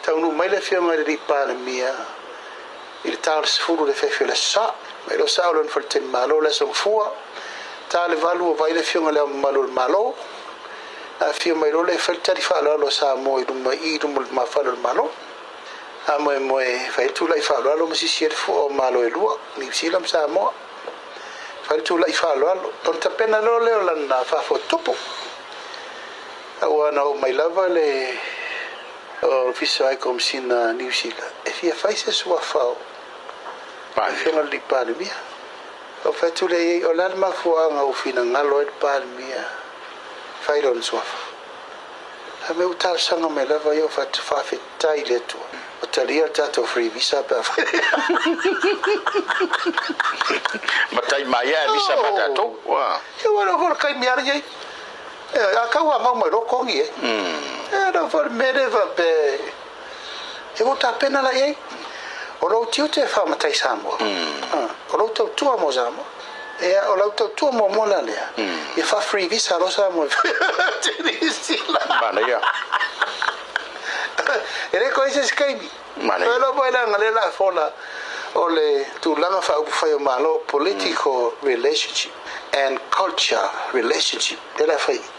Taunuu mai le Afioga i le Alii Palemia i le ta o le 10 i le afiafi o le Aso Sa. Mai loa sao lona faletalimalo i le Aso Gafua, ta le 8 ua vaai le Afioga i Le Ao Mamalu o le Malo, na afio mai loa lea e fai le tali faaaloalo a Samoa i luma i i luma o le lumafale o le Malo. Faamoemoe e fai le tulai faaaloalo ma sisi ai le fua o Malo e lua, Niu Sila ma Samoa. Fai le tulai faaaloalo, ona tapena loa lea o lana faafotutupu. Aua na oo mai lava le Ofisa High Komesina a Niu Sila e fia fai se suafa o Afioga i le Palemia. Ou fai atu lea i ai, o le a le mafuaaga ua finagalo ai le Palemia e fai lona suafa? Fai mai ua talosaga mai lava ia, ou fai atu, faafetai i le Atua ua talia le tatou free visa pe a fai. Matai mai ae visa ma tatou. Ia ua le foi le taimi lava lenei. A tau a mau mai loa togi e. E le foi le mea lea faapea e ua tapena la i ai. O lou tiute e faamatai Samoa. O lou tautua mo Samoa. Ia, o lau tautua muamua la lea, ia faa-free visa loa Samoa e Niu Sila. Manaia. E le toe i se isi taimi. Manaia. Toe lava leaga lea o le a fola o le tulaga faaupufai o Malo, political relationship and culture relationship, lea o le a fai.